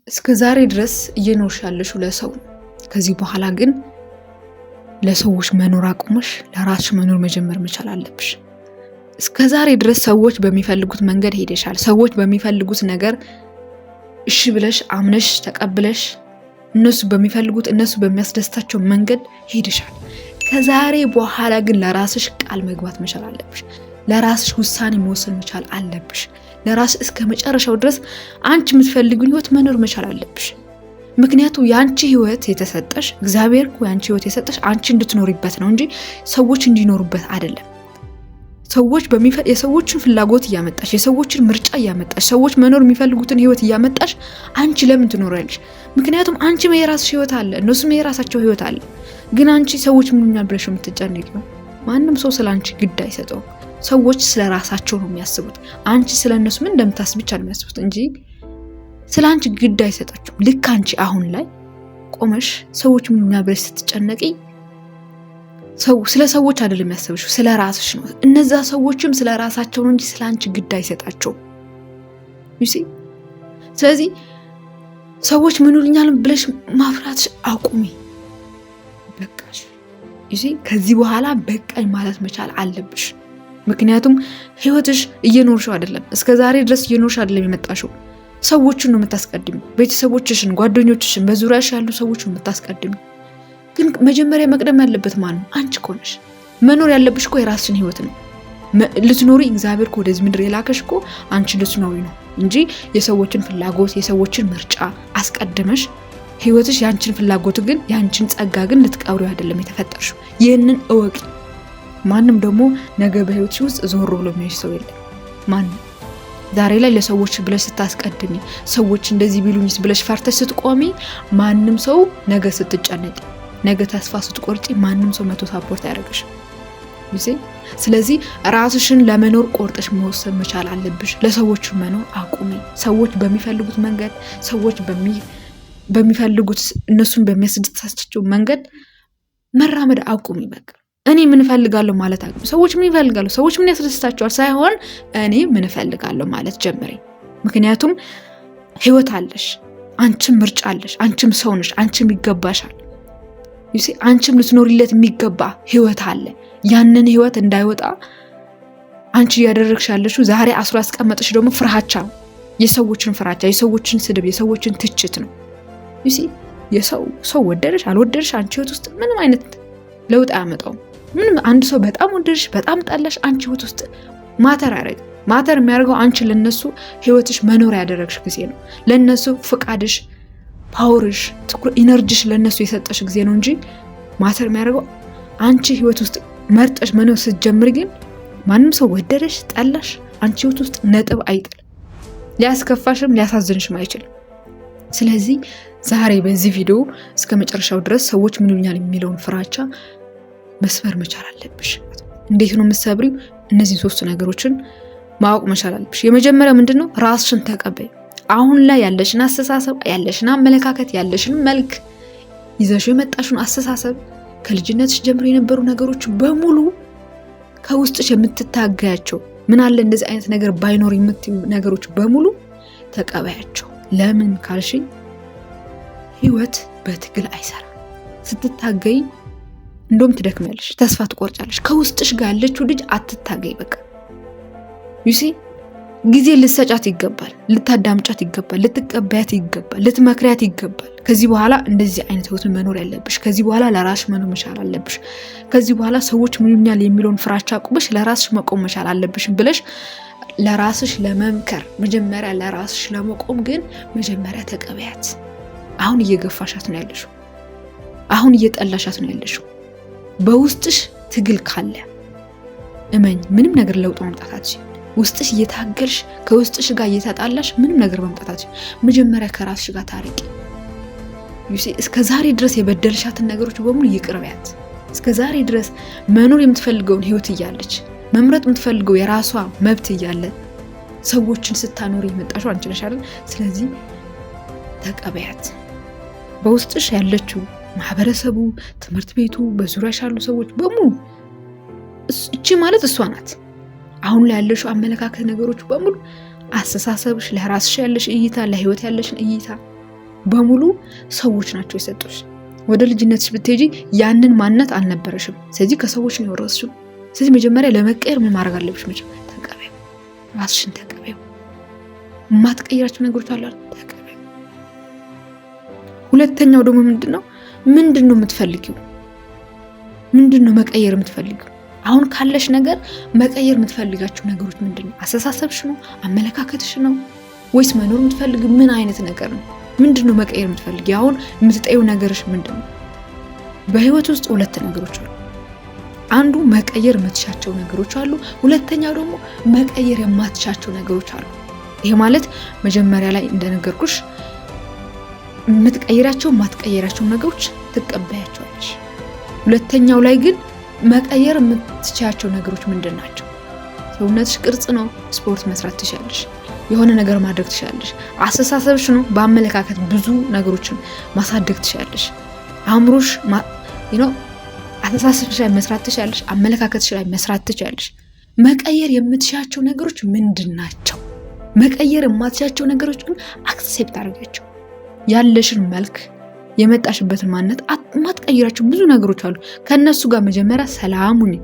እስከ ዛሬ ድረስ እየኖርሽ ያለሽው ለሰው ነው። ከዚህ በኋላ ግን ለሰዎች መኖር አቁመሽ ለራስሽ መኖር መጀመር መቻል አለብሽ። እስከ ዛሬ ድረስ ሰዎች በሚፈልጉት መንገድ ሄደሻል። ሰዎች በሚፈልጉት ነገር እሺ ብለሽ አምነሽ ተቀብለሽ እነሱ በሚፈልጉት፣ እነሱ በሚያስደስታቸው መንገድ ሄደሻል። ከዛሬ በኋላ ግን ለራስሽ ቃል መግባት መቻል አለብሽ። ለራስሽ ውሳኔ መወሰን መቻል አለብሽ። ለራስሽ እስከ መጨረሻው ድረስ አንቺ የምትፈልጊውን ህይወት መኖር መቻል አለብሽ። ምክንያቱም የአንቺ ህይወት የተሰጠሽ፣ እግዚአብሔር እኮ የአንቺ ህይወት የሰጠሽ አንቺ እንድትኖሪበት ነው እንጂ ሰዎች እንዲኖሩበት አይደለም። ሰዎች የሰዎችን ፍላጎት እያመጣሽ፣ የሰዎችን ምርጫ እያመጣሽ፣ ሰዎች መኖር የሚፈልጉትን ህይወት እያመጣሽ አንቺ ለምን ትኖሪያለሽ? ምክንያቱም አንቺም የራስሽ ህይወት አለ፣ እነሱም የራሳቸው ህይወት አለ። ግን አንቺ ሰዎች ምን ይሉኛል ብለሽ የምትጨነቂው፣ ማንም ሰው ስለ አንቺ ግድ አይሰጠውም። ሰዎች ስለ ራሳቸው ነው የሚያስቡት። አንቺ ስለ እነሱ ምን እንደምታስብ ብቻ ነው የሚያስቡት እንጂ ስለ አንቺ ግድ አይሰጣቸውም። ልክ አንቺ አሁን ላይ ቆመሽ ሰዎች ምን ይሉኛል ብለሽ ስትጨነቂ ሰው ስለ ሰዎች አይደለም የሚያስብሽው፣ ስለ ራስሽ ነው። እነዛ ሰዎችም ስለ ራሳቸው ነው እንጂ ስለ አንቺ ግድ አይሰጣቸውም። You see? ስለዚህ ሰዎች ምን ይሉኛል ብለሽ ማፍራትሽ አቁሚ። በቃሽ። You see? ከዚህ በኋላ በቃኝ ማለት መቻል አለብሽ። ምክንያቱም ህይወትሽ እየኖርሽው አይደለም። እስከ ዛሬ ድረስ እየኖርሽ አይደለም የመጣሽው። ሰዎችን ነው የምታስቀድሚ። ቤተሰቦችሽን፣ ጓደኞችሽን፣ በዙሪያሽ ያሉ ሰዎች ነው የምታስቀድሚ። ግን መጀመሪያ መቅደም ያለበት ማን ነው? አንቺ እኮ ነሽ። መኖር ያለብሽ እኮ የራስሽን ህይወት ነው። ልትኖሪ እግዚአብሔር እኮ ወደዚህ ምድር የላከሽ እኮ አንቺ ልትኖሪ ነው እንጂ የሰዎችን ፍላጎት፣ የሰዎችን ምርጫ አስቀድመሽ ህይወትሽ ያንቺን ፍላጎት ግን፣ ያንቺን ጸጋ ግን ልትቀብሪው አይደለም የተፈጠርሽው። ይህንን እወቂ። ማንም ደግሞ ነገ በህይወትሽ ውስጥ ዞር ብሎ የሚያይሽ ሰው የለም። ማንም። ዛሬ ላይ ለሰዎች ብለሽ ስታስቀድሚ፣ ሰዎች እንደዚህ ቢሉኝስ ብለሽ ፈርተሽ ስትቆሚ፣ ማንም ሰው ነገ ስትጨነቂ፣ ነገ ተስፋ ስትቆርጪ ማንም ሰው መቶ support አያደርግሽም። You see? ስለዚህ ራስሽን ለመኖር ቆርጠሽ መወሰን መቻል አለብሽ። ለሰዎች መኖር አቁሚ። ሰዎች በሚፈልጉት መንገድ፣ ሰዎች በሚፈልጉት፣ እነሱን በሚያስደስታቸው መንገድ መራመድ አቁሚ። በቃ እኔ ምን እፈልጋለሁ ማለት አቁሚ። ሰዎች ምን ይፈልጋሉ፣ ሰዎች ምን ያስደስታቸዋል ሳይሆን እኔ ምን እፈልጋለሁ ማለት ጀምሪ። ምክንያቱም ህይወት አለሽ፣ አንቺም ምርጫ አለሽ፣ አንቺም ሰው ነሽ፣ አንቺም ይገባሻል። You see? አንቺም ልትኖሪለት የሚገባ ህይወት አለ። ያንን ህይወት እንዳይወጣ አንቺ እያደረግሽ ያለሽው፣ ዛሬ አስሮ ያስቀመጠሽ ደግሞ ፍርሃቻ ነው። የሰዎችን ፍራቻ፣ የሰዎችን ስድብ፣ የሰዎችን ትችት ነው። You see? የሰው ሰው ወደደሽ አልወደደሽ አንቺ ህይወት ውስጥ ምንም አይነት ለውጥ አያመጣውም። ምንም፣ አንድ ሰው በጣም ወደደሽ በጣም ጠላሽ አንቺ ህይወት ውስጥ matter አያደርግም። Matter የሚያደርገው አንቺ ለነሱ ህይወትሽ መኖር ያደረግሽ ጊዜ ነው። ለነሱ ፍቃድሽ፣ power ሽ፣ energy ሽ ለነሱ የሰጠሽ ጊዜ ነው እንጂ matter የሚያደርገው፣ አንቺ ህይወት ውስጥ መርጠሽ መኖር ስትጀምሪ ግን ማንም ሰው ወደደሽ ጠላሽ አንቺ ህይወት ውስጥ ነጥብ አይጥልም። ሊያስከፋሽም ሊያሳዝንሽም አይችልም። ስለዚህ ዛሬ በዚህ ቪዲዮ እስከ መጨረሻው ድረስ ሰዎች ምን ይሉኛል የሚለውን ፍራቻ መስበር መቻል አለብሽ። እንዴት ነው የምትሰብሪው? እነዚህን ሶስት ነገሮችን ማወቅ መቻል አለብሽ። የመጀመሪያው ምንድን ነው? ራስሽን ተቀበይ። አሁን ላይ ያለሽን አስተሳሰብ፣ ያለሽን አመለካከት፣ ያለሽን መልክ፣ ይዘሽው የመጣሽውን አስተሳሰብ፣ ከልጅነትሽ ጀምሮ የነበሩ ነገሮች በሙሉ፣ ከውስጥሽ የምትታገያቸው፣ ምን አለ እንደዚህ አይነት ነገር ባይኖር የምትዩ ነገሮች በሙሉ ተቀበያቸው። ለምን ካልሽኝ ህይወት በትግል አይሰራም። ስትታገይ እንደውም ትደክሚያለሽ፣ ተስፋ ትቆርጫለሽ። ከውስጥሽ ጋር ያለችው ልጅ አትታገይ። በቃ you see፣ ጊዜ ልትሰጫት ይገባል፣ ልታዳምጫት ይገባል፣ ልትቀበያት ይገባል፣ ልትመክሪያት ይገባል። ከዚህ በኋላ እንደዚህ አይነት ህይወት መኖር ያለብሽ፣ ከዚህ በኋላ ለራስሽ መኖር መቻል አለብሽ፣ ከዚህ በኋላ ሰዎች ምን ይሉኛል የሚለውን ፍራቻ አቁመሽ ለራስሽ መቆም መቻል አለብሽ ብለሽ ለራስሽ ለመምከር፣ መጀመሪያ ለራስሽ ለመቆም ግን መጀመሪያ ተቀበያት። አሁን እየገፋሻት ነው ያለሽው። አሁን እየጠላሻት ነው ያለሽው። በውስጥሽ ትግል ካለ እመኚኝ ምንም ነገር ለውጥ ማምጣት አትችይም። ውስጥሽ እየታገልሽ፣ ከውስጥሽ ጋር እየተጣላሽ ምንም ነገር ማምጣት አትችይም። መጀመሪያ ከራስሽ ጋር ታረቂ። You see፣ እስከ ዛሬ ድረስ የበደልሻትን ነገሮች በሙሉ ይቅር በያት። እስከ ዛሬ ድረስ መኖር የምትፈልገውን ህይወት እያለች፣ መምረጥ የምትፈልገው የራሷ መብት እያለ ሰዎችን ስታኖር የመጣሽው አንቺ ነሽ አይደል? ስለዚህ ተቀበያት። በውስጥሽ ያለችው ማህበረሰቡ፣ ትምህርት ቤቱ፣ በዙሪያሽ ያሉ ሰዎች በሙሉ እቺ ማለት እሷ ናት። አሁን ላይ ያለሽው አመለካከት፣ ነገሮች በሙሉ፣ አስተሳሰብሽ፣ ለራስሽ ያለሽ እይታ፣ ለህይወት ያለሽን እይታ በሙሉ ሰዎች ናቸው የሰጡሽ። ወደ ልጅነትሽ ብትሄጂ ያንን ማንነት አልነበረሽም። ስለዚህ ከሰዎች ነው የወረስሽው። ስለዚህ መጀመሪያ ለመቀየር ምን ማድረግ አለብሽ? መጀመሪያ ተቀበይው፣ ራስሽን ተቀበይው። የማትቀይራቸው ነገሮች አሉ፣ ተቀበይው። ሁለተኛው ደግሞ ምንድን ነው? ምንድን ነው የምትፈልጊው? ምንድን ነው መቀየር የምትፈልጊው? አሁን ካለሽ ነገር መቀየር የምትፈልጋቸው ነገሮች ምንድን ነው? አስተሳሰብሽ ነው? አመለካከትሽ ነው? ወይስ መኖር የምትፈልጊው ምን አይነት ነገር ነው? ምንድን ነው መቀየር የምትፈልጊው? አሁን የምትጠይው ነገርሽ ምንድን ነው? በህይወት ውስጥ ሁለት ነገሮች አሉ። አንዱ መቀየር የምትሻቸው ነገሮች አሉ። ሁለተኛው ደግሞ መቀየር የማትሻቸው ነገሮች አሉ። ይሄ ማለት መጀመሪያ ላይ እንደነገርኩሽ የምትቀይራቸው የማትቀይራቸው ነገሮች ትቀበያቸዋለሽ። ሁለተኛው ላይ ግን መቀየር የምትችያቸው ነገሮች ምንድን ናቸው? ሰውነትሽ ቅርጽ ነው፣ ስፖርት መስራት ትችያለሽ። የሆነ ነገር ማድረግ ትችያለሽ። አስተሳሰብሽ ነው፣ በአመለካከት ብዙ ነገሮችን ማሳደግ ትችያለሽ። አእምሮሽ አስተሳሰብሽ ላይ መስራት ትችያለሽ። አመለካከትሽ ላይ መስራት ትችያለሽ። መቀየር የምትሻቸው ነገሮች ምንድን ናቸው? መቀየር የማትሻቸው ነገሮች ግን accept አድርጊያቸው። ያለሽን መልክ፣ የመጣሽበትን ማንነት የማትቀይራቸው ብዙ ነገሮች አሉ። ከእነሱ ጋር መጀመሪያ ሰላም ሁኚ።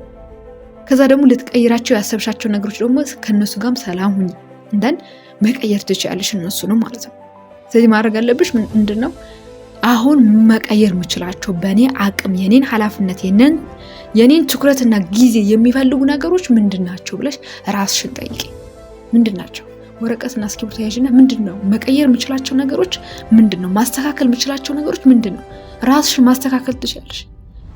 ከዛ ደግሞ ልትቀይራቸው ያሰብሻቸው ነገሮች ደግሞ ከእነሱ ጋርም ሰላም ሁኚ። And then መቀየር ትችያለሽ እነሱንም ማለት ነው። ስለዚህ ማድረግ ያለብሽ ምንድን ነው? አሁን መቀየር የምችላቸው በእኔ አቅም የኔን ኃላፊነት የኔን ትኩረትና ጊዜ የሚፈልጉ ነገሮች ምንድን ናቸው ብለሽ ራስሽን ጠይቂ። ምንድን ናቸው? ወረቀትና እስክሪብቶ ያዥና ምንድን ነው መቀየር የምችላቸው ነገሮች ምንድን ነው? ማስተካከል የምችላቸው ነገሮች ምንድን ነው? ራስሽን ማስተካከል ትችላለሽ።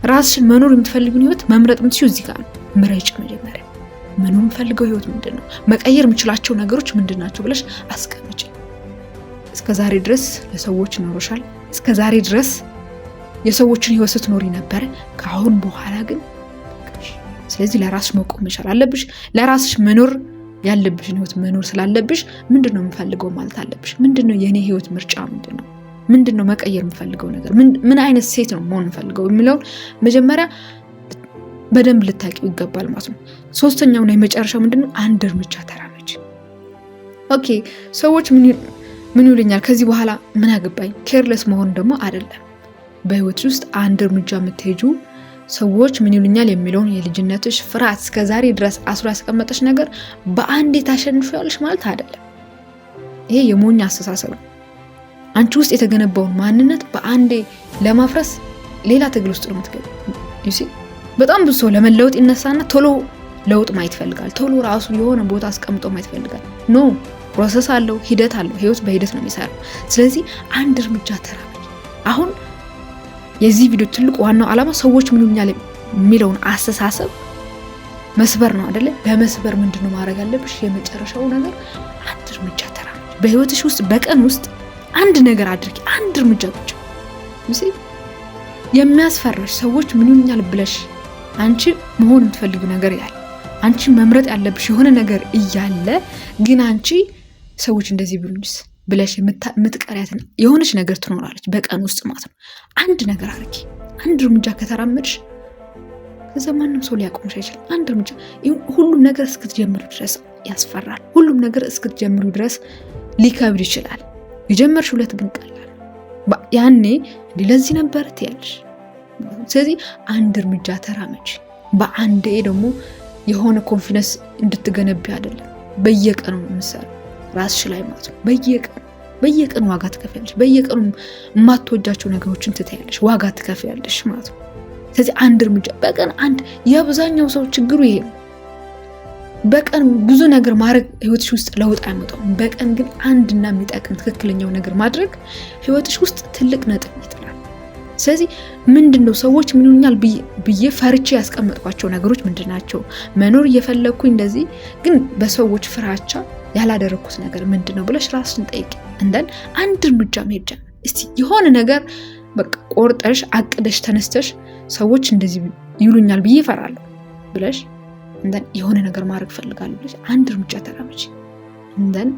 ራስሽን መኖር የምትፈልጊውን ህይወት መምረጥ የምትችይው እዚህ ጋር ነው። ምረጭ መጀመሪያ። መኖር የምፈልገው ህይወት ምንድን ነው? መቀየር የምችላቸው ነገሮች ምንድን ናቸው ብለሽ አስቀምጪ። እስከ ዛሬ ድረስ ለሰዎች ኖሮሻል። እስከ ዛሬ ድረስ የሰዎችን ህይወት ስትኖሪ ነበረ። ከአሁን በኋላ ግን፣ ስለዚህ ለራስሽ መቆም መቻል አለብሽ። ለራስሽ መኖር ያለብሽን ህይወት መኖር ስላለብሽ ምንድን ነው የምፈልገው ማለት አለብሽ። ምንድን ነው የእኔ ህይወት ምርጫ ምንድን ነው? ምንድን ነው መቀየር የምፈልገው ነገር? ምን አይነት ሴት ነው መሆን የምፈልገው የሚለውን መጀመሪያ በደንብ ልታቂው ይገባል ማለት ነው። ሶስተኛውና የመጨረሻው ምንድን ነው? አንድ እርምጃ ተራመጂ። Okay፣ ሰዎች ምን ይሉኛል ከዚህ በኋላ ምን አገባኝ፣ careless መሆን ደግሞ አይደለም። በህይወት ውስጥ አንድ እርምጃ የምትሄጂው ሰዎች ምን ይሉኛል የሚለውን የልጅነትሽ ፍርሃት እስከ ዛሬ ድረስ አስሮ ያስቀመጠሽ ነገር በአንዴ ታሸንፊዋለሽ ማለት አይደለም። ይሄ የሞኝ አስተሳሰብ ነው። አንቺ ውስጥ የተገነባውን ማንነት በአንዴ ለማፍረስ ሌላ ትግል ውስጥ ነው የምትገቢው። You see፣ በጣም ብዙ ሰው ለመለወጥ ይነሳና ቶሎ ለውጥ ማየት ይፈልጋል። ቶሎ ራሱ የሆነ ቦታ አስቀምጦ ማየት ይፈልጋል። No፣ process አለው፣ ሂደት አለው። ህይወት በሂደት ነው የሚሰራው። ስለዚህ አንድ እርምጃ ተራመጂ። አሁን የዚህ ቪዲዮ ትልቁ ዋናው ዓላማ ሰዎች ምን ይሉኛል የሚለውን አስተሳሰብ መስበር ነው አደለ? ለመስበር ምንድን ነው ማድረግ ያለብሽ? የመጨረሻው ነገር አንድ እርምጃ ተራመጂ። በህይወትሽ ውስጥ በቀን ውስጥ አንድ ነገር አድርጊ፣ አንድ እርምጃ ብቻ። የሚያስፈራሽ ሰዎች ምን ይሉኛል ብለሽ አንቺ መሆን የምትፈልጊው ነገር ያለ፣ አንቺ መምረጥ ያለብሽ የሆነ ነገር እያለ ግን አንቺ ሰዎች እንደዚህ ቢሉኝስ ብለሽ የምትቀሪያትን የሆነች ነገር ትኖራለች በቀን ውስጥ ማለት ነው። አንድ ነገር አድርጊ። አንድ እርምጃ ከተራመድሽ ከዛ ማንም ሰው ሊያቆምሽ አይችልም። አንድ እርምጃ። ሁሉም ነገር እስክትጀምሩ ድረስ ያስፈራል። ሁሉም ነገር እስክትጀምሩ ድረስ ሊከብድ ይችላል። የጀመርሽ ሁለት ግን ቀላል፣ ያኔ እንዲህ ለዚህ ነበር ትያለሽ። ስለዚህ አንድ እርምጃ ተራመጂ። በአንዴ ደግሞ የሆነ confidence እንድትገነቢ አይደለም፣ በየቀኑ የምትሰሪው ራስሽ ላይ ማለት ነው። በየቀኑ በየቀኑ ዋጋ ትከፍያለሽ። በየቀኑ የማትወጃቸው ነገሮችን ትተያለሽ፣ ዋጋ ትከፍያለሽ ማለት ነው። ስለዚህ አንድ እርምጃ በቀን አንድ። የአብዛኛው ሰው ችግሩ ይሄ ነው። በቀን ብዙ ነገር ማድረግ ህይወትሽ ውስጥ ለውጥ አያመጣውም። በቀን ግን አንድና የሚጠቅም ትክክለኛው ነገር ማድረግ ህይወትሽ ውስጥ ትልቅ ነጥብ ይጥላል። ስለዚህ ምንድን ነው ሰዎች ምን ይሉኛል ብዬ ፈርቼ ያስቀመጥኳቸው ነገሮች ምንድን ናቸው? መኖር እየፈለግኩኝ እንደዚህ ግን በሰዎች ፍራቻ ያላደረግኩት ነገር ምንድን ነው ብለሽ ራስሽን ጠይቂ። And then አንድ እርምጃ መሄድ ጀምሪ። እስቲ የሆነ ነገር በቃ ቆርጠሽ አቅደሽ ተነስተሽ ሰዎች እንደዚህ ይሉኛል ብዬ እፈራለሁ ብለሽ and then የሆነ ነገር ማድረግ እፈልጋለሁ ብለሽ አንድ እርምጃ ተራመጂ። And then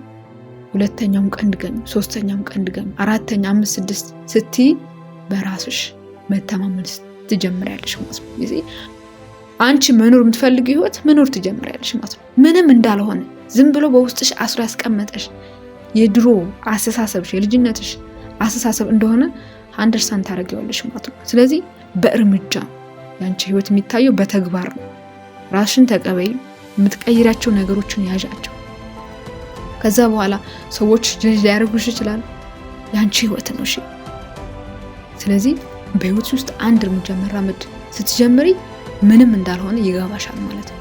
ሁለተኛውም ቀን ድገሚ፣ ሶስተኛውም ቀን ድገሚ፣ አራተኛ፣ አምስት፣ ስድስት ስትይ በራስሽ መተማመን ትጀምሪያለሽ ማለት ነው። አንቺ መኖር የምትፈልጊው ህይወት መኖር ትጀምሪያለሽ ማለት ነው። ምንም እንዳልሆነ ዝም ብሎ በውስጥሽ አስሮ ያስቀመጠሽ የድሮ አስተሳሰብሽ፣ የልጅነትሽ አስተሳሰብ እንደሆነ understand ታደርጊዋለሽ ማለት ነው። ስለዚህ በእርምጃ ያንቺ ህይወት የሚታየው በተግባር ነው። ራስሽን ተቀበይ፣ የምትቀይሪያቸው ነገሮችን ያዣቸው። ከዛ በኋላ ሰዎች ጀጅ ሊያደርጉሽ ይችላል። ያንቺ ህይወት ነው። እሺ። ስለዚህ በህይወት ውስጥ አንድ እርምጃ መራመድ ስትጀምሪ ምንም እንዳልሆነ ይገባሻል ማለት ነው።